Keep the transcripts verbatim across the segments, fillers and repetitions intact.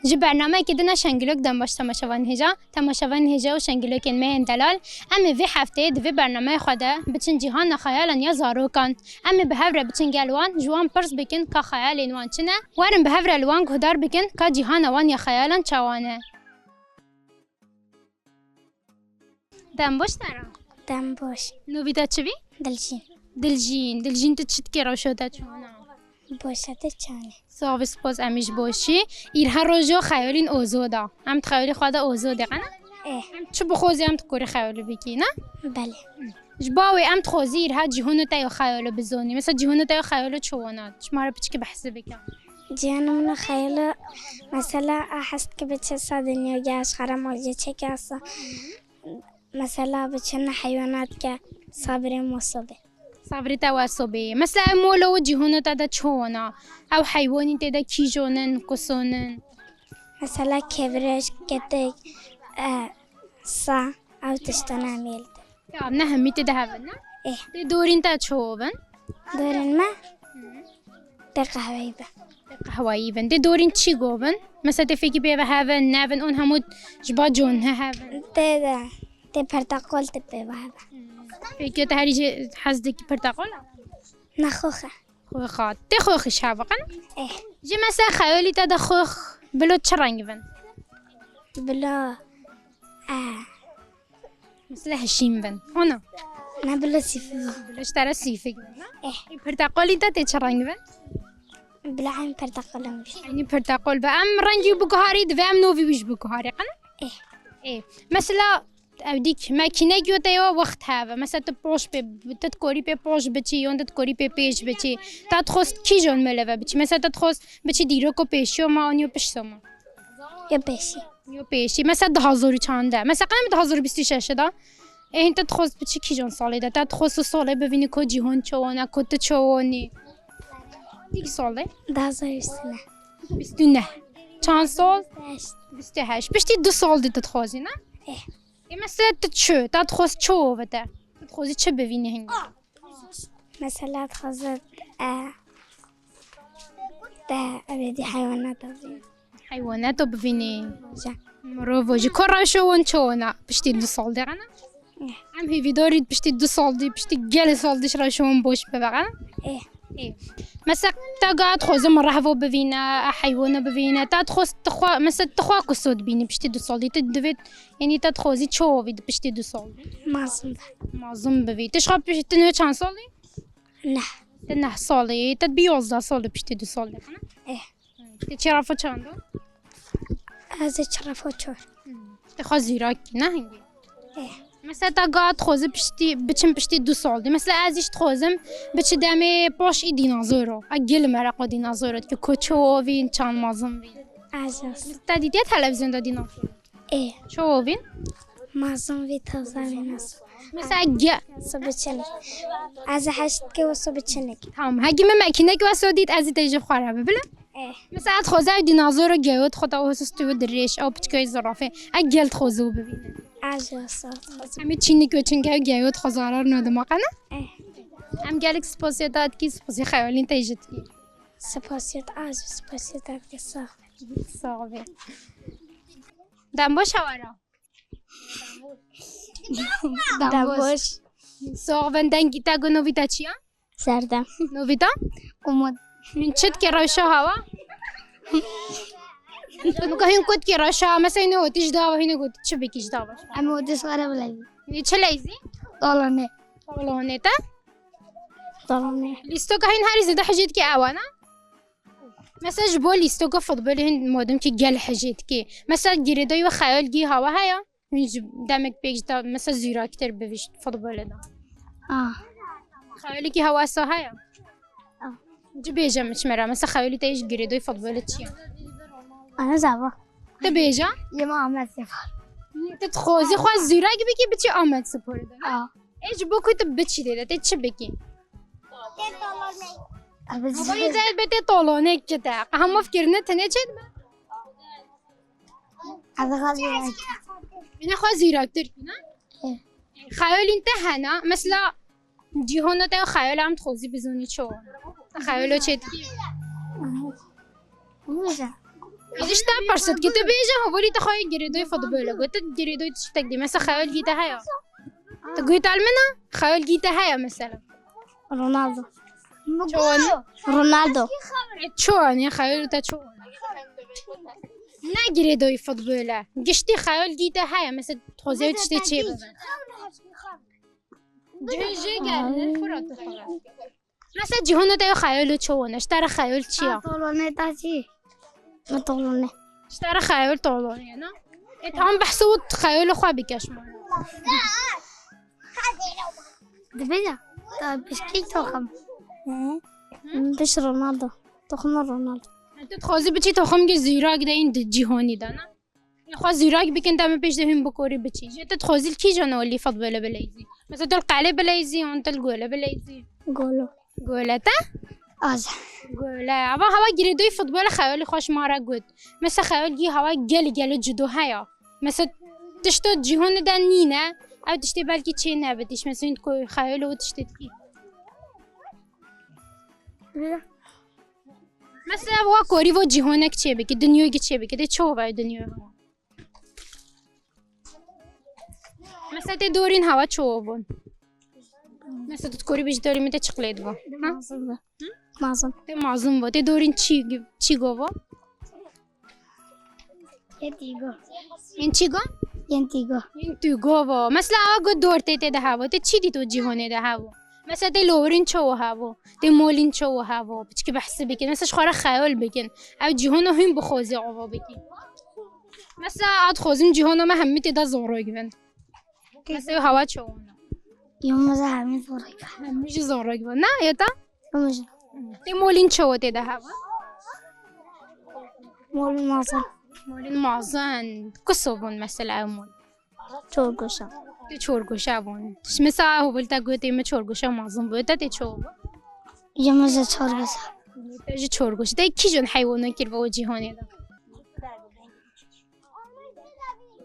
Ji bernameyekî din a Şengilok dem baş temaşevanên hêja. Temaşevanên hêja û şengilokên me yên delal, em ê vê hefteyê di vê bernameyê xwe de biçin cîhana xeyalan ya zarokan. Em ê bi hev re biçin gel wan, ji wan pirs bikin ka xeyalên wan çi ne. Werin bi hev re li wan guhdar bikin ka cîhana wan ya xeyalan çawa ne. Dem baş te re. Dem baş. Novî te çi bî? Dilcîn. Dilcîn. Dilcîn, tu çi dikî rewşa te çawa ne? Boşa te çawa ne? Sax bî, spas, em ê ji bo şî. Îrha rojo xeyalîn ozo da. Em di xeyalî xwe de ozo de qene? Eh. Em çi bixwazî em dikorî xeyalî bikî, ne? Belê. Ji bo wê em dixwazî îrha cîhano te yo xeyalo bizonî. Mesela cîhano te yo xeyalo çi wana? Ji me re piçkî behsî bike. Cîhano min o xeyalo, mesela, a hest ki biçe sa dinya ge, ez xera malce çeke sa. Mesela biçin heywanat ke sabirê moso be. Sabrî te wesa bê. Mesela ew mola û cîhona te de çi hona? Ew heywanî tê de kîjon in, kuson in? Mesela kevreş, ketek, e, sa, ew tiştane em ê li te. Ya, ne hemî tê de hev in, ne? Eh. Tê dorîn te çi hov in? Dorîn me? Tê qehweyî be. Tê qehweyî bin. Tê dorîn çi govin? Mesela tê fêkî pê ve hev in, nev in, on hemû ji ba con he hev in. Tê de, tê perteqol tê pê ve hev in. Fêkî te herî jê hez dikî perteqol? Ne xoxe. Xoxa. Tê xoxî şev qin? Eh. Ji mesela xeyalî te de xox bilo çi reng bin? Bilo, eh, Mesela hişîn bin. Ona? Ne bilo sîfik. Bilo ji te re sîfik bin, ne? Eh. Ê perteqolî te tê çi reng bin? Bilo em perteqolin bin. Eynî perteqol be. Em rengî biguharî, divê em novî wî jî biguharî, qene? Eh. Ê. Mesela ew dîk mekînek yo te yo wext heve. Mesela tu poş pê, tu dikorî pê poş biçî, yon tu dikorî pê pêş biçî. Te dixwest kîjon mele ve biçî. Mesela te dixwest biçî dîroko pêşiyo ma, aniyo pişto ma. Ya pêşî. Yo pêşî. Mesela du hazor û çand e. Mesela qenem du hazor û bîst û şeş de. Ê, hîn te dixwest biçî kîjon salê de? Te dixwest tu salê bivînî ku cîhon çawan e, ku tu çawan î? Dîk salê? Du hazor û bîst û neh. Bîst û neh. Çand sal? Heşt. Bîst û heşt. Piştî du sal de tu dixwazî, ne? Eh. Ê, mesela tu çi? Te dixwest çi ove te? Tu dixwazî çi bivînî hingî? Mesela dixwazit, e, te ebedî heywanata bî. Heywanata bivînî. Ja. Mirov jî. Ku rewşa wan çawan e piştî du sal de, qene? Eh. Em hêvîdarî piştî du sal de, piştî gelê sal de ji rewşa wan baş bibe, qene? Eh. Ê. Mesela te ga dixwaze mirehvo bivîne, heywana bivîne, te dixwaz, tu xwe, mesela tu xwe ku so dibînî piştî du sal de, tu divê, yanî te dixwazî çi ovî di piştî du sal de? Mezin be. Mezin bivî. Tu ji xwe piştî, tu niha çend salî? Neh. Tu neh salî. Te dibî yazdeh salî piştî du sal de, ne? Eh. Tu çirafa çand o? Ez ê çirafa çor. Hmm. Tu xwe zîrak kî, ne hingî? Eh. Mesela te ga dixwaze piştî, biçim piştî du sal de. Mesela ez jî dixwazim biçi demê paş î dînazoro. Ez gelê mereqa dînazoro dike, ku çi ovîn, çand mezin bîn. Ez jî. Te dîtiye televîzyon de dînazor? Ê. Çi ovîn? Mezin vî, taze vî nasıl? Mesela ge- Wesa biçinik. Ez heşt ke wesa biçinik. Tamam. Hegî me mekînek wesa dît, ez ê te jî xwe re bibile. Ê. Mesela ez dixwazim ev dînazoro geyo dixwe te wesa stûyo dirêj, ew piçkeyê zirafê. Ez gel dixwazim bibînim. Ez jî wesa dixwazim. Em ê çînik we çinke ew geyo dixwe zarar nade ma qene? Ê. Em gelek spasiya te dikî, spasiya xeyalên te jî dikî. Spasiya te, ez jî spasiya te dikî, sax be. Sax be. Dem baş hawara. Dem baş. Sax ben, dengî te got, novî te çi ya? Serdem. Novî te? Umut. Hûn çi dike rewşa hawa? Nika hûn ku dike rewşa, mesela hûn got ji dava, hûn got çi bikî ji dava? Em got ji xwe re bileyzî. Hûn çi leyzî? Talonê. Talonê te? Talonê. Lîstoka hûn herî zêde hejê dike ew e, ne? Mesela ji bo lîstoka futbolê hûn madem ki gel hejê dike. Mesela girêdayî we xeyal gî hawa heye? Hûn ji demek pêk ji te, mesela zîraktir bivî ji futbolê de. Ah. Xeyalekî hewasa heye? Ah. Ci bêje min ji me re. Mesela xeyalî te yê ji girêdayî futbolê çi ye? Ana zava. Tu bêje? Yê me Amed Spor. Tu dixwazî xwe zîrak bikî biçî Amed Sporê de, ne? Ah. Ê ji bo ku tu biçî tê de, tê çi bikî? Ama yê zey be tê tolonê ki te. Hema fikirine tenê çê dibe? Ez xwe zîrak. Yine xwe zîraktir kî, ne? Hı. Xeyalên te hene. Mesela cîhona te xeyala em dixwazî bizanî çi o? Xeyalo çê dikî? Hı. Hı. Ez ji te pirsit ki tu bêje hevalî te xwe yê girêdoyê futbolê got. Tu girêdoyê tiştek dî. Mesela xeyal gî te heye. Tu guhtal min a? Xeyal gî te heye mesela. Ronaldo. Çawan? Ronaldo. E, çawan ya xeyal te çawan? Ne girêdoyê futbolê. Giştî xeyal gî te heye. Mesela tu xwezê tiştê çê bibe. Cihê jê gerîne, Firat dixwe. Mesela cîhana te ya xeyal û çawan e? Ji te re xeyal çi ya? Tolonê te çi? Ne tolonê? Ji te re xeyal tolonê ye, ne? E, tamam, behsa û xeyal xwe bike şima. Dibêje, te pişkî toxim. Hı? Hı? Piş Ronaldo. Toxima Ronaldo. E, tu dixwazî biçî toximgê zîrak de în di cîhanî de, ne? Xwe zîrak bikin, dema pêş de hûn bikorî biçî. Jê tu dixwazî li kîjan olî futbolê bileyzî? Mesela tu li qelê bileyzî, an tu li gole bileyzî? Golo. Gole te? Az. Gole. Ava hewa girêdoyê futbolê xeyalî xwe ji ma re got. Mesela xeyal gî hewa gelî gelî cudo heya. Mesela tişto cîhanê de nîne, ew tiştê belkî çê nebitîş. Mesela hûn diko xeyal û tiştê dikî. Mesela wa korî vo cîhonek çê bikî, dinyogî çê bikî, tê çawa ew dinyo? Mesela tê dorîn hewa çawa bûn? Mesela tu korî bijî dorî min tê çiqlê divo. Ha? Mazin bo. Hı? Mazin. Tê mazin bo. Tê dorîn çî, çî govo? Yên tîgo. Yên çî go? Yên tîgo. Yên tîgo vo. Mesela awa got dor tê tê de hevo. Tê çî dît û cîhonê de hevo? Mesela tê lorîn çawa hevo? Tê molîn çawa hevo? Piçkî behsî bikin. Mesela ji xwe re xeyal bikin. Ew cîhona hûn bixwazî ava bikî. Mesela a dixwazim cîhona me hemî tê de zorok bin. Mesela hewa çawa ne? Yomuz hemî zorok bin. Hemî jî zorok bin. Ne, ya ta? Yomuz. Tê molîn çawa tê de hevo? Molîn mazin. Molîn mazin. Kuso bûn mesela ew mol? Çorgoşa. Tê çorgoşa bûn. Mesela hûvil te gotê min çorgoşa mazin bû. Te tê çawa bû? Yomuz çorgoşa. Te jî çorgoşa. Te kîjan heywana kir vo cîhanê de?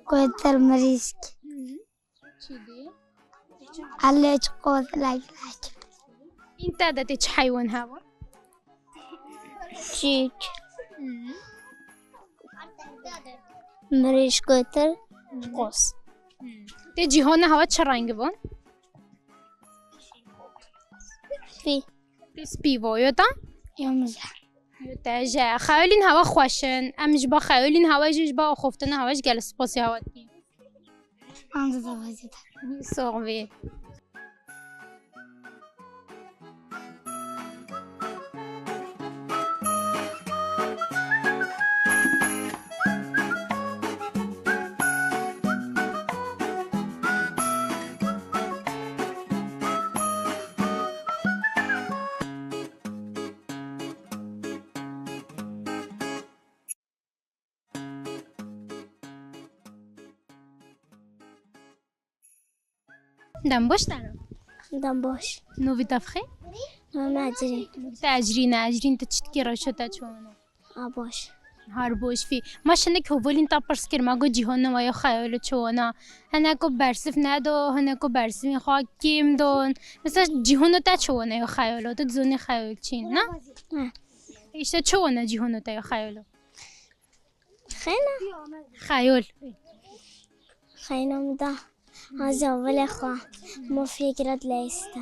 Koyter mirîsk. Çi dî? Elê çi qos lek lek. În te de tê çi heywan hewa? Çîk. Hı. Mirîş, koyter, qos. Hı. Tê cîhana hewa çi reng bûn? Spî. Tê spî vo, yo ta? Yo mize. Yo te je. Xeyalîn hewa xweş in. Em ji ba xeyalîn hewa jî, ji ba axaftina hewa jî gelek spasî hewa dikîn. An zî vazî te. Sox bî. Dem baş te re. Dem baş. Novî te bi xêr? Navê min Ecrîn. Te Ecrîn e. Ecrîn, tu çi dikî, rewşa te çawan e? A baş. Her baş fî. Ma şinik hovalîn te pirs kir, ma got cîhana we ya xeyalo çawan e. Hineko bersiv nedo, hineko bersivên xwe kêm don. Mesela cîhana te çawan e ya xeyalo? Tu dizanî xeyal çi ne? He. Îşte çawan e cîhana te ya xeyalo? Xeyna? Xeyal. Xeyna min da. Haza vele xwe. Mafiyek red leyste.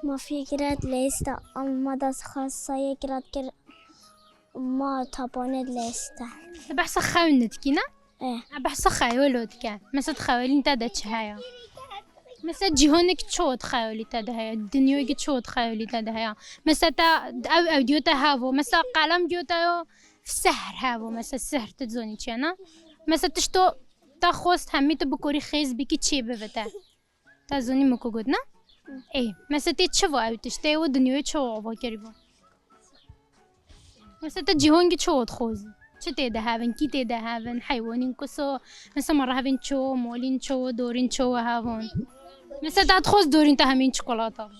Mafiyek red leyste. Ama da xwe sayek red kir. Ma tapanet leyste. Behsa xewn dikî ne? E. Behsa xeyal dike. Mesela xeyalîn te de çi heye? Mesela cîhonek çi xeyalî te de heye? Dinyayek çi xeyalî te de heye? Mesela te ew ew diyo te hevo. Mesela qelem diyo te yo. Sihr hevo, mesela sihr tu dizanî çi ye, na? Mesela tişto te xwest hemî tu bikorî xêz bikî çê bibe te. Te zanî min ku got, na? Ê, mesela tê çi va ew tişt, tê û dinyayê çi ava kirî va? Mesela te cîhangî çi vat xwezî? Çi tê de hevin, kî tê de hevin, heywanîn kuso, mesela me re hevin ço, molîn ço, dorîn ço hevon. Mesela te dixwest dorîn te hemîn çikolata.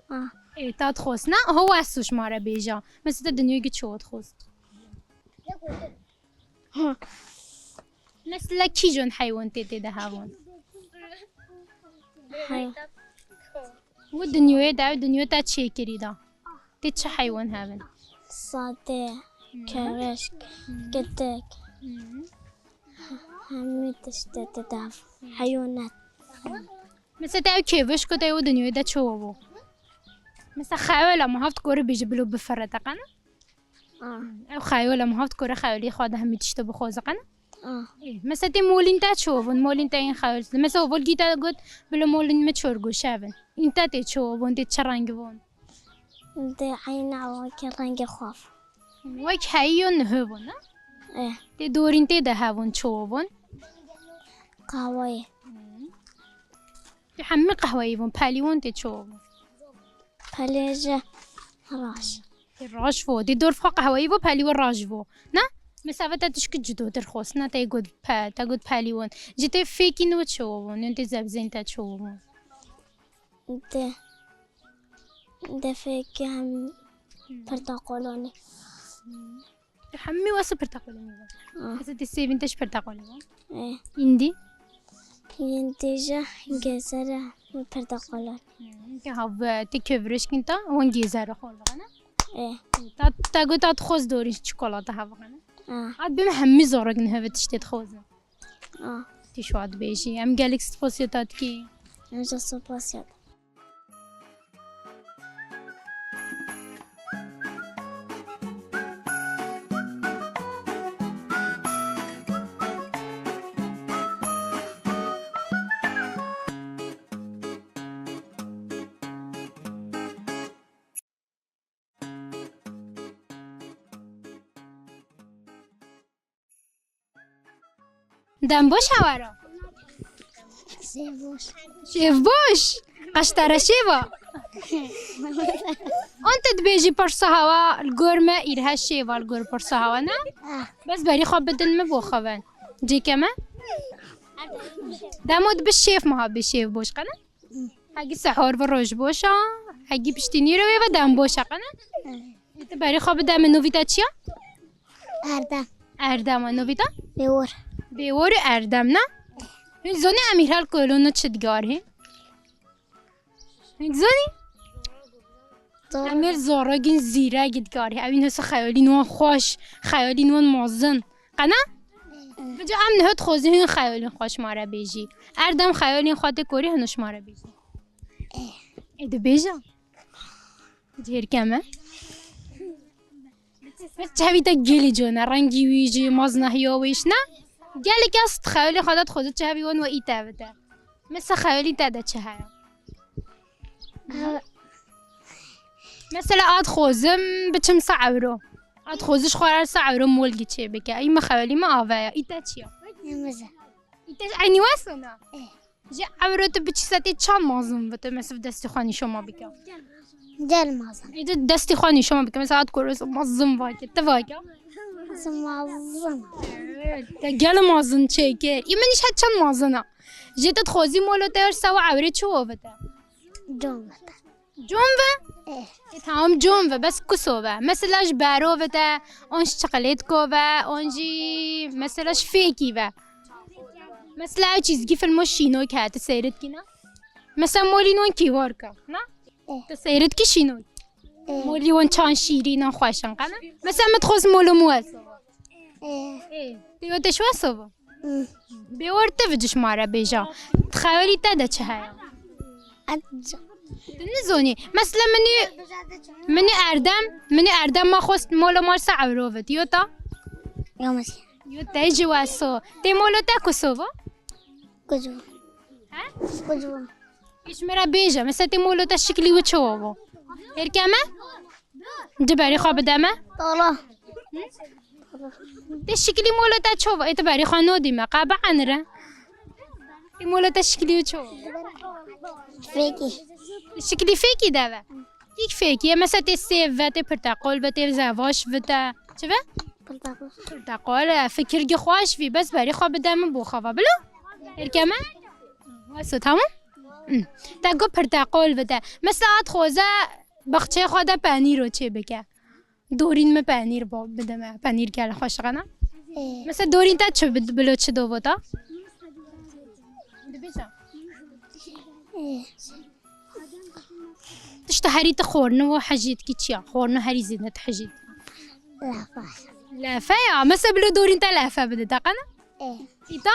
Ah. Ê, ta dixwest, ne? Aha, wes û ji ma re bêje. Mesela te dinyayê çi vat xwest? Mesela kîjan heywan tê tê de hevon? Hey. Û dinyayê de, dinya te çêkirî da. Tê çi heywan hevin? Sade. Kevrêşk, gidik. Hemî tiştê te de hev. Heywanat. Mesela te ew kêvişk û te ew dinyayê de çi bû? Mesela xeyala me haft kore bêje bilo bifire te qene? Ah. Ew xeyala me haft kore xeyalê xwe de hemî tiştê bixwaze qene? Ah. Ê, mesela tê molîn te çi bûn? Molîn te yên xeyal. Mesela ovolgî te got bilo molîn me çor goşe bin. Înta tê çi bûn, tê çi reng bûn? Tê eyna wekî rengê xwe. Wek heyî yo niho bûn, ne? Eh. Tê dorîn tê de hebûn çi bûn? Qehweyê. Tê hemî qehweyî bûn, pelî wan tê çi bûn? Pelê ji raş. Tê raş bû. Tê dor xwe qehweyî bû, pelî wan raş bû. Ne? Mesela te tişkî cidotir xwest, ne te got pe, te got pelî wan. Ji tê fêkî nû çi bûn? Nû tê zebzên te çi bûn? De, de fêkî hem perteqolanê. Hemî wesa perteqolanê bûn. Ah. Mesela tê sêvîn te ji perteqolê bûn. Eh. Îndî? Îndî ji gezere perteqolan. Hmm, tê hav, tê kevrêşkîn te, wan gezere xwe bixwe ne? Eh. Ta, ta got ta dixwest dorî çikolata hev bixwe ne? Ah. Ad bim hemî zorek nihe ve tiştê dixwazin. Ah. Tê şwa dibêjî. Em gelek spasiya te dikî. Em jî spasiya te. Dem boş hawara. Şêv boş. Şêv boş. Qaştara şêva. An te dibêjî pirsa hawa li gor me îrhe şêva li gor pirsa hawa ne? Ah. Bes berî xwe bidin me bo xeven. Cêke me? Demo dibi şêv me ha bi şêv boş qene? Hegî sehor bi roj boşa, hegî piştî nîrowê ve dem boşa qene? Ê, tu berî xwe bide min, novî te çi ya? Erdem. Erdem e, novî te? Bêwor. Bêwor û Erdem ne? Hûn zonî em îhral kolonu çi digarî? Hûn zonî? Em ê zorogîn zîregî digarî. Ew ên hesa xeyalîn wan xweş, xeyalîn wan mezin. Qena? Bica em niha dixwazin hûn xeyalên xwe ji me re bêjî. Erdem xeyalên xwe tê korî hûn ji me re bêjî. Ê dibêje. Cihêrke me. Çavî te gelî cone, rengî wî jî, mezinahiya wî jî ne? Gelek ez xeyalê xwe de dixwazim çavî wan we î te bide. Mesela xeyalî te de çi heye? Mesela, a dixwazim biçim se ewro. A dixwazim ji xwe re se ewro molgî çê bike. Î min xeyalî min ave ye. Î te çi ye? Nimize. Î te eynî wes e ne? Eh. Ji ewro tu biçî se tê çend mezin bi tu, mesela destê xwe nîşan ma bike. Gel mezin. Ê tu destê xwe nîşan ma bike. Mesela a dixwazim mezin vake. Tu vake. Mezin, mezin. Te gel mezin çêkir. Î min îşte çend mezin e. Jê tu dixwazî molo te ser sewa ewrê çi ove te? Con ve te. Con ve? Eh. E, tamam, con ve, bes kuso ve. Mesela ji bero ve te, on ji çiqilêtko ve, on jî mesela ji fêkî ve. Mesela ew çîzgî filmo şîno ke tu seyrit kî ne? Mesela molî non kî war ke, ne? Eh. Tu seyrit kî şîno. Eh. Molî wan çan şîrîn an xweşin qene. Mesela min dixwest molo min wes. Eh. Eh, tu yo te şi wes ove? Hmm. Bê werte vidi ji ma re bêja. Xeyalî te de çi heye? Tu nizonî. Mesela min û, min û Erdem, min û Erdem ma xwest mola ma ser ewro vidi. Yo ta? Yo mesela. Yo te jî wes o. Tê molo te kuso vo? Kucu. He? Kucu. Îş me re bêje. Mesela tê molo te şiklî wî çi vo? Hêrke me? Di berî xwe bide me. Tala. Tê şiklî molo te çi vo? Ê tu berî xwe nodî me. Qe bienire. Tê molo te şiklî wî çi vo? Fêkî. Şiklî fêkî de ve. Kîk fêkî ye? Mesela tê sêv ve, tê pirteqol ve, tê zevaş ve te. Çi ve? Pirteqol. Pirteqol e. Fikirgî xweş vî. Bes berî xwe bide min bo xwe ve. Bilo? Hêrke me? Wes o, tamam? Hmm. Te got pirteqol bide. Mesela a dixwaze baxçeyê xwe de penîro çê bike. Dorîn min penîr bo-, bide me. Penîr gel xweş qene. Ê. Mesela dorîn te çi bi-, bilo çi do vota? Dibêje. Ê. Tişta herî tu xorni vo hejî dikî çi ya? Xorni herî zêde tu hejî dikî. Lefe. Lefe ya. Mesela bilo dorîn te lefe bide, te qana? Ê. Îta?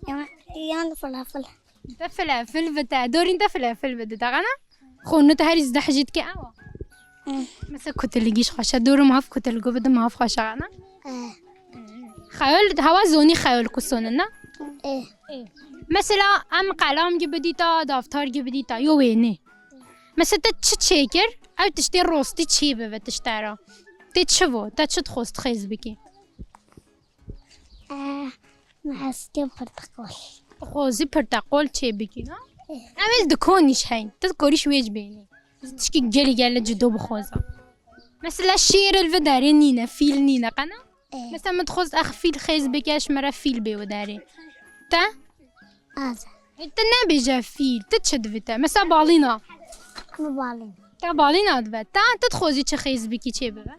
Yan, yan filefil. Te filefil bide. Dorîn te filefil bide, te qana? Xwe nû te herî zdeh jî dike ewa. Ê. Mesela kutilîgî ji xweşe. Dorû mav kutilîgo bide, mav xweşe qana? Ê. Xeyal, hewa zonî xeyal kusonin, ne? Ê. Ê. Mesela em qelam gi bidîta, daftar gi bidîta, yo wênê. Mesela te çi çêkir, ew tiştê rostî çê bibe tişte ra. Tê çi bo? Te çi dixwest xêz bikî? Eh, me hestê pirteqol. Dixwazî pirteqol çê bikî, na? Eh. Em ê li dikonî jî heyn. Tu dikorî ji wê jî bênî. Tişkî gelî gele cudo bixwaza. Mesela şêr li vê derê nîne, fîl nîne, qena? Eh. Mesela min dixwest ex fîl xêz bike, ji me re fîl bê wê derê. Te? Aza. E, tu nebêje fîl, tu çi divî te? Mesela balîna. Min balîn. Te balîna dibe. Te, tu dixwazî çi xêz bikî çê bibe?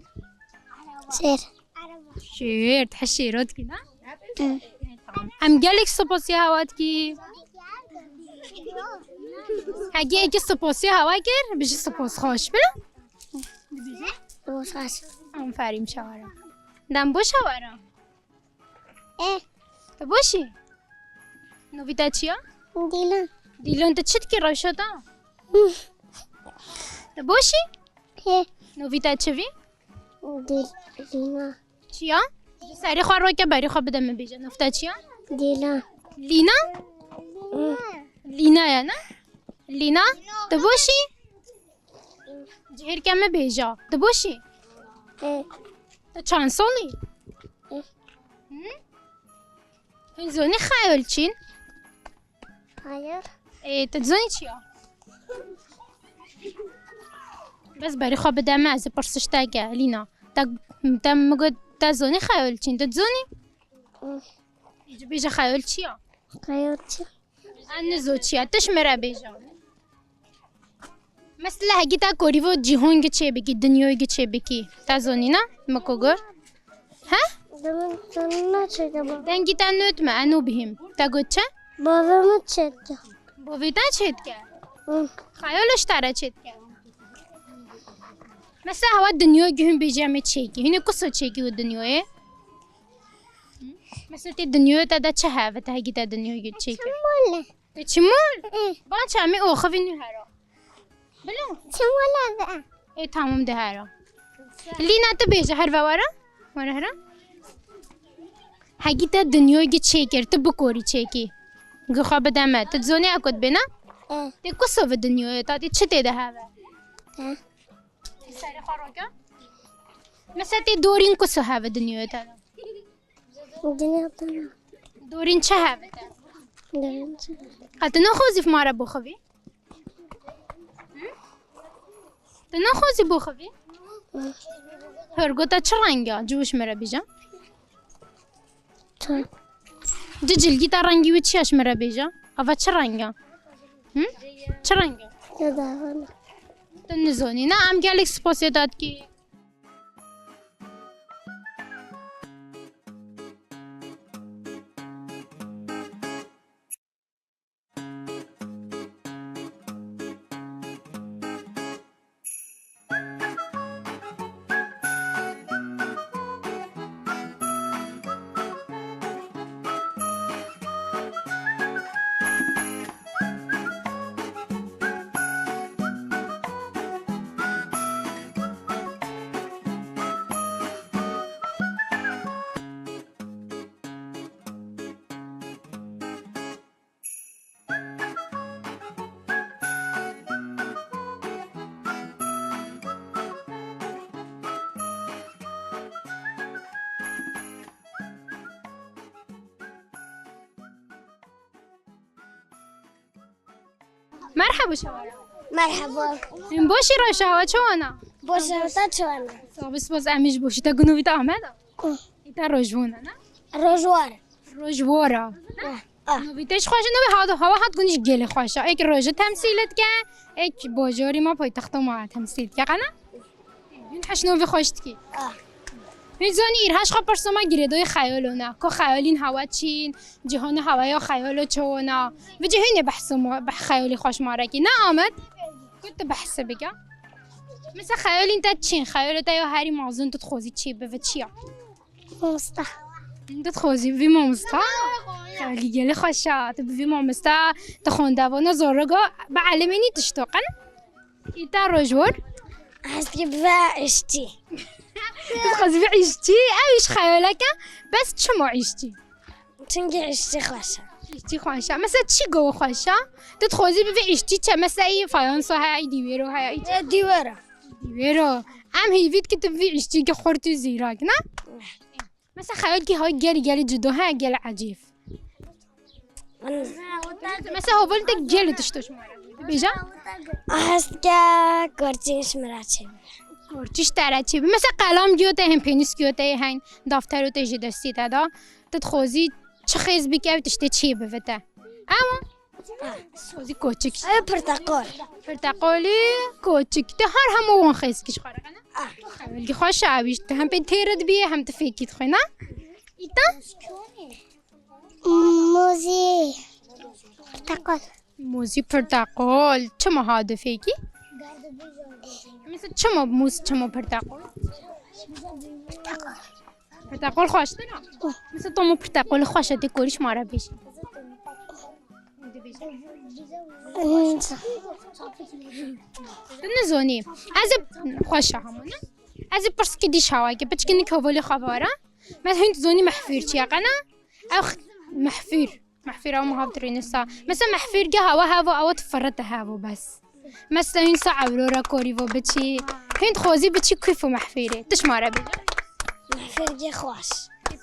Şêr. Şêr, te şêro dikî, ne? Hı. E, tamam. Em gelek sipasiya hewa dikî. Hegî êkî sipasiya hewa kir, bijî sipas xweş, bila? Sipas xweş. Aferîn şawara. Dem bo şawara. E. Tu boş î? Novî te çi ya? Dîlan. Dîlan, tu çi dikî rewşa te? Tu boş î? He. Novî te çi vî? Dîl-, Lîna. Çi ya? Serê xwe rake, berê xwe bide min bêje. Novî te çi ya? Dîlan. Lîna? Hı. Lîna ya, ne? Lîna, tu boş î? Cihêrke min bêje, tu boş î? Ê. Tu çend sal î? Ê. Hı? Hûn zonî xeyal çîn? Hayır. Ê, tu dizanî çi ya? Bes berê xwe bide me, ez ê pirsiş te ke, Lîna. Te, te min got, te zonî xeyal çîn, tu dizanî? Hı. Ji bêje xeyal çi ya? Xeyal çi? Ez nizo çi ya, tu ji min re bêje. Mesela hegî te korî vo cîhon gi çê bikî, dinyoy gi çê bikî. Te zonî ne? Mi ku got. He? Dengî te nût me, ez nû bihîm. Te got çi? Bavê min çê dike. Bavê te çê dike? Hı. Xeyal ji te re çê dike? Mesela hewa dinyoy gi hûn bêje me çêkî. Hûn ê kuso çêkî û dinyoyê? Mesela tê dinyoyê te de çi heve, te hegî te dinyoyê çêkî? Çimol. Te çimol? Hı. Ban çemê oxivî nû hera. Bilo? Çimol abi. Ê, tamam de hera. Lîna, tu bêje her ve were? Were hera? Hegî te dinyoyê gi çêkir, tu bikorî çêkî. Gi xwe bide me. Tu dizonî ew ku dibê ne? Hı. Tê kuso vi dinyoyê, ta tê çi tê de heve? Hı. Serê xwe roke. Mesela tê dorîn kuso heve dinyoyê te de? Dinya te ne? Dorîn çi heve te? Dorîn çi? Qe tu naxwazî ma re boxivî? Hı? Tu naxwazî boxivî? Hı. Hörgota çi reng e? Ciwiş mi re bîje. Çi? Di cilgî te rengî wî çi ya ji min re bêje? Ava çi reng e? Hı? Çi reng e? Ya da vana. Tu nizonî. Na, em gelek spas ê dadkî. Merheba şawara. Merheba. Em boşî, rewşa we çawa ne? Boşa te çawa ne? Sabis bas, em ji boşî te gunû vî te Ahmed. Îta rojbûna, ne? Rojwar. Rojwara. Ah, ah. Nûvî te ji xweş, nûvî hava, hava hat gunî ji gelê xweş e. Ek rojê temsîl dike, ek bajarî me, paytexta me temsîl dike. Qena? Hûn heş nûvî xweş dikî. Ah. Hûn zanî îr heş xwe pirsa me girêdayî xeyalo ne. Ku xeyalîn hewa çîn, cîhanê hewaya xeyalo çawa ne. Vêca hûn ê behsa me, beh xeyalî xweş ma re kî. Ne Amed? Ku tu behse bike. Mesela xeyalên te çi in? Xeyalê te ya herî mezin tu dixwazî çi bibe, çi ya? Mamosta. Tu dixwazî bibî mamosta? Xeyalî gelê xweş e. Tu bibî mamosta, tu xwendevana zaroka, bielimînî tişto qin. Îta rojor. Ez dibim îşçî. Tu dixwazî bibî îşçî? Ew îş xeyalek e. Bes çima îşçî? Çimkî îşçî xweş e. Îşçî xweş e. Mesela çi go xweş e? Tu dixwazî bibî îşçî çi? Mesela î fayanso heye, î dîwêro heye, î çi? Ê, dîwêro. Dîwêro. Em hêvî dikin tu bibî îşçî ki xurt û zîrak, ne? Mesela xeyalkî hay gelî gelî cudo heye, gelî ecêb. Mesela hevalên te gelî tişto ji me re bêje. Hez dike korçî ji me re çêbe. Korçî ji te re çêbe. Mesela qelam giyo te hên, pênûs giyo te hên, daftero te ji destî te da. Tu dixwazî çi xêz bike ew tiştê çêbibe te. Ewa. Xwezî koçik. Ew pirteqal. Pirteqalî koçik. Te her hemû wan xêz kî ji xwe re ne? Ah. Xewelkî xweş e, ewî te hem pê têr dibî, hem tu fêkî dixwî, ne? Îta? Mozî. Pirteqal. Mozî pirteqal. Çima ha difêkî? Mesela çima muz, çima pirteqal? Pirteqal. Pirteqal xweştir e? Mesela tomo pirteqal xweş e, tê korî ji me re bêjî. Tu nizonî. Ez ê xweş e hemû, ne? Ez ê pirskî dîş hawa ke piçkî nik hevalê xwe vara. Mes hûn dizonî mehfûr çi ye qena? Ew x-, mehfûr. Mehfûra min hav dirêne sa. Mesela mehfûr ge hawa havo, awa tu firete havo bes. Mesela hûn sa ewro re korî vo biçî. Hûn dixwazî biçî kû vo mehfûrê. Tu ji me re bêje. Mehfûr ge xweş.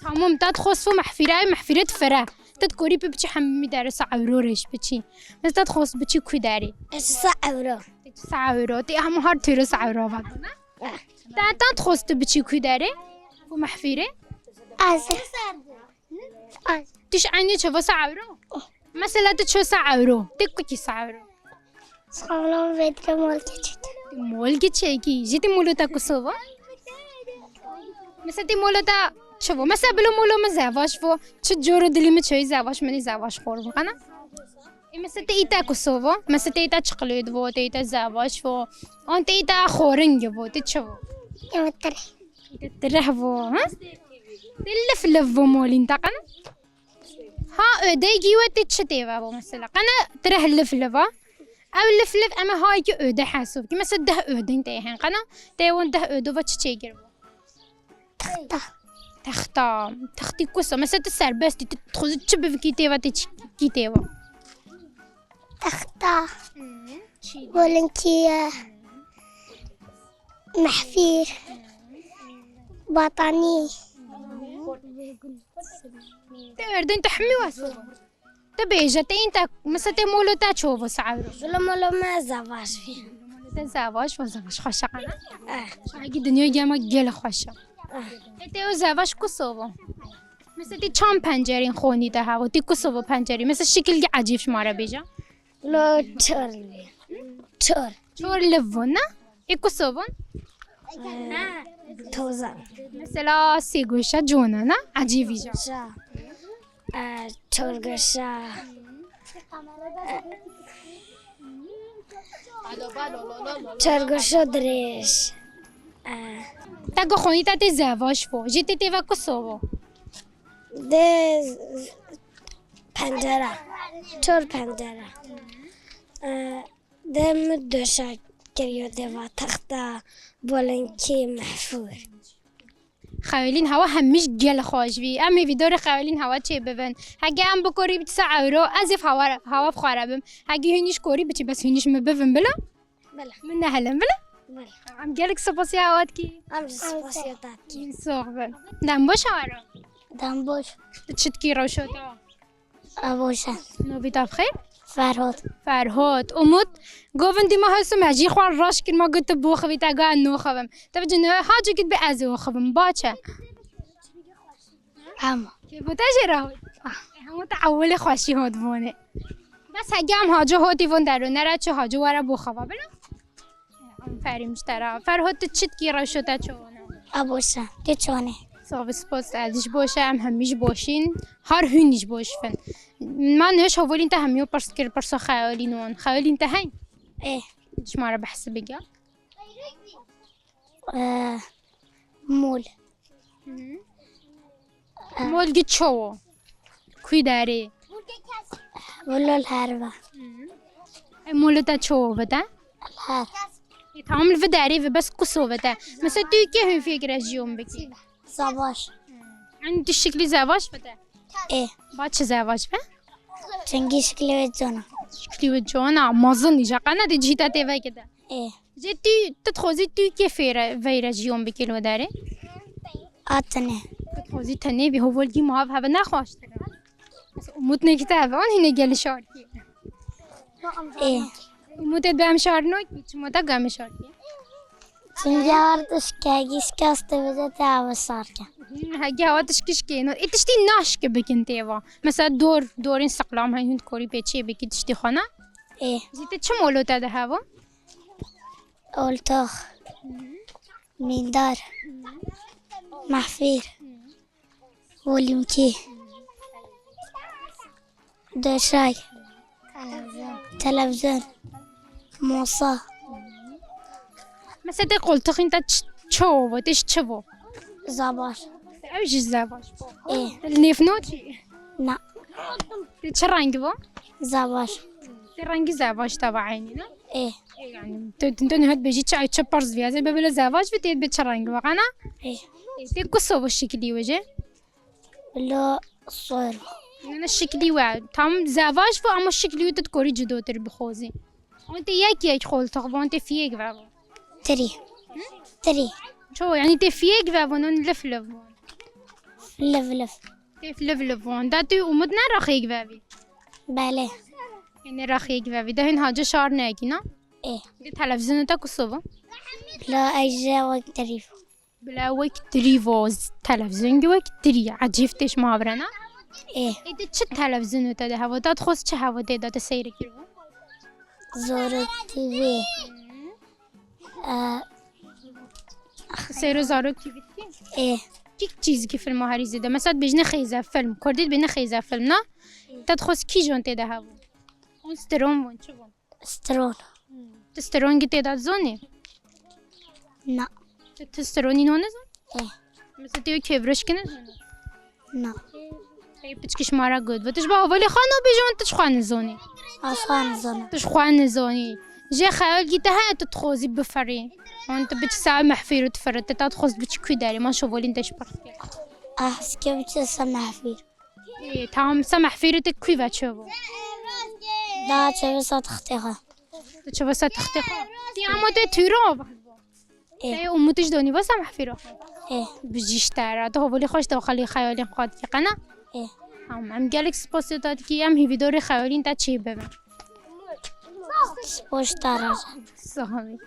Tamam, ta dixwaz vo mehfûre, mehfûre tu fire. Tu dikorî pê biçî hemî dere sa ewro re ji biçî. Mesela ta dixwaz biçî kû derê. Ez sa ewro. Sa ewro. Tê hemû har têro sa ewro vat, ne? Eh. Ta, ta dixwaz tu biçî kû derê? Vo mehfûrê? Ez. Ay. Tu ji eynî çi vo sa ewro? Mesela tu ço sa ewro? Tê kukî sa ewro? Sağlam vedre mol geçit. Mol geçekî. Jî tê molo ta kuso vo? Mesela tê molo ta çi vo? Mesela bilo molo min zevaş vo. Çi coro dilî min çoyî zevaş, min zevaş xor vo. Ana? E, mesela tê îta kuso vo? Mesela tê îta çiqlêt vo, tê îta zevaş vo. An tê îta xoring vo, tê çi vo? Yemetre. Tê tireh vo, ha? Tê lif lif vo molîn ta qana? Ha, ödey giwe tê çi tê ve bo mesela? Qene tireh lif liva. Ev lif lif eme ha ki öde hesab ki. Mesela deh ödin tê hen qana. Tê won deh ödo ve çi çêgir bo? Texta. Texta. Textî kusa. Mesela tu serbestî, tu dixwazî çi bivkî tê ve tê çi kî tê ve? Texta. Hı. Çi? Bolinkî ye. Mehfîr. Batanî. Te erdin te hemî wes. Te bêje, te înta, mesela te molo te ço vo sa ewro? Bilo molo me zevaş bî. Te zevaş vo, zevaş xweş e qana? Eh. Hegî dinya gema gel xweş e. Eh. E te o zevaş kuso vo? Mesela te çand pencerên xonî te havo, te kuso vo pencerî? Mesela şikil ge ecîb ji me re bêje. Lo çor bî. Çor. Çor liv vo, ne? Ê kuso vo? Eh, tozan. Mesela sê goşa cona, ne? Ecîbî ja. Ja. Eh, çor goşa. Eh, çor goşo dirêj. Eh. Te go xonî te tê zevaş vo. Jî tê tê ve kuso vo? De pencere. Çor pencere. Eh, De min doşa kiriyo deva texta, bolinkî, mehfûr. Xewelîn hewa hemîş gel xweş bî. Em ê vîdorê xewelîn hewa çê bibin. Hege em bikorî bît se ewro, ez ê hewa, hewa bi xwe re bim. Hege hûn îş korî biçî, bes hûn îş min bivin bila. Bila. Min nehelin bila. Bila. Em gelek spasiya hewa dikî. Em jî spasiya te dikî. Sox bin. Dem boş hewa re. Dem boş. Tu çi dikî rewşo te? Ev boş e. Navê te bi xêr? Ferhot. Ferhot. Umut. Govin dîma hesum he jî xwe raş kir, ma got tu boxivî, te got ez noxivim. Te bi cin ha cû git bi ez ê oxivim. Baş e. Em. Kê bo te jê re hot? Ah. Hemû te ewilê xweşî hot bonê. Bes hege em hacû hotî von dero, nere çi hacû were boxiva bila? Aferîn ji te re. Ferhot, tu çi dikî, rewşo te çawa ne? A boş e. Tu çawa ne? Sağ ol, spas, ez ji boş e, em hemî ji boşîn. Har hûn ji boş fin. Man hêj hevalîn te hemî pirs kir, pirsa xeyalîn wan. Xeyalîn te heyn? Ê. Ji me re behs bike. Ee, mol. Mol gi çowo. Kuy derê. Velo li her ve. E, molo te çowo vete? Li her. E, tamam, li vi derê ve bes kuso vete. Mesela tu kê hûn fêkire jiyon bikî? Zavaş. Yani tu şiklî zevaş vete? E. Ba çi zevaş ve? Çengî şiklî ve cona. Şiklî ve cona, mazin îja qana de cîta tê vekide. E. Jê tu, tu dixwazî tu kê fêre veyre jiyon bikî li derê? A tenê. Tu dixwazî tenê bî, hovolgî mav heve nexwaştir e. Umut nekî te heve, an hîne gelî şarkî. Ê. Umut et bi em şarnokî, çima te bi em şarkî? Çimge ar tişkegî şikast dibêje te heve şarkî. Hmm, hegi hewa tişkî şikê. No, ê tiştî naşki bikin têva. Mesela dor, dorên siqlam heyî hûn dikorî pê çê bikî tiştî xwe ne? Ê. Jî te çi molo te de heva? Oltox, mîndar, mehfîr, olîmkî, döşay, televîzyon, mosa. Mesela te qoltixîn te ç-, çi bo, te ji çi bo? Zabar. Ew jî zevaş bo. Ê. Te li nêv noçî? Na. Te çi rengî bo? Zevaş. Te rengî zevaş te ve eynî, ne? Ê. Ê, yani, tu, tu, tu niha dibêjî çi, çi parz viyazê, be bile zevaş ve tê be çi rengî ve, qana? Ê. Ê, te kuso ve şiklî ve jê? Bilo sor. Yani şiklî ve, tam zevaş ve ama şiklî ve tu dikorî cudotir bixwazî. An te yek yek qoltix ve, an te fiyek ve. Tirî. Tirî. Ço, yani te fiyek ve, an lif lif ve. Lif lif. Têf liv liv wan. Da tu Umut ne rexêk vevî? Belê. Ê, ne rexêk vevî. De hin hace şar nekî, na? Ê. De televîzyonê te kuso bo? Bila ey je wek tirî bo. Bila wek tirî bo. Z-, televîzyon gi wek tirî. Ecêb têş ma vire, na? Ê. Ê, de çi televîzyonê te de heva? Da dixwaz çi heva tê da te seyr kir bo? Zoro T V. Ee, Seyro Zarok T V dikî? Ê. Kî çîzgî filma herî zêde? Mesela dibêjine xêze film. Kurdî dibêjine xêze film, na? Te dixwaz kî jon tê de hebû? Hûn stron bûn, çi bûn? Stron. Hmm. Tu stron gi tê de dizanî? Na. Tu, tu stronî no nizan? Ê. Mesela tu kêvrişkî nizanî? Na. Ê, piçkî ji ma re got. Vetiş ba hevalê xwe nabêje, wan tu ji xwe nizanî. Ez xwe nizanî. Tu ji xwe nizanî. Jê xeyalkî te heye tu dixwazî biferî. Wan tu biçî ser mehfîr û tu ferî. Te ta dixwaz biçî kû derê. Ma şovolîn te ji pir xwe. Ez ke biçî ser mehfîr. Ê, tamam, ser mehfîrê te kû ve çi bû? Da çevi sa tixtê xwe. Tu çi ve sa tixtê xwe? Ti ama te tûro. Ê. Te Umut ji donî vasa mehfîro xwe? Ê. Bijîşte ra. Tu hevalî xweş de xelî xeyalên xwe dikî qena? Ê. Tamam, em gelek spas te dikî, em hîvîdorê xeyalîn te çê bibin. Spas te ra. Saxamî.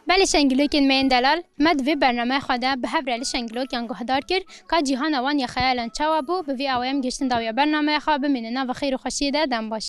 Belê şengilokên me yên delal, me di vê bernameya xwe de bi hev re li şengilokiyan guhdar kir, ka cîhana wan ya xeyalan çawa bû, bi vî awayê em gihiştin dawiya bernameya xwe, bimînin nava xêr û xweşiyê de, dem baş.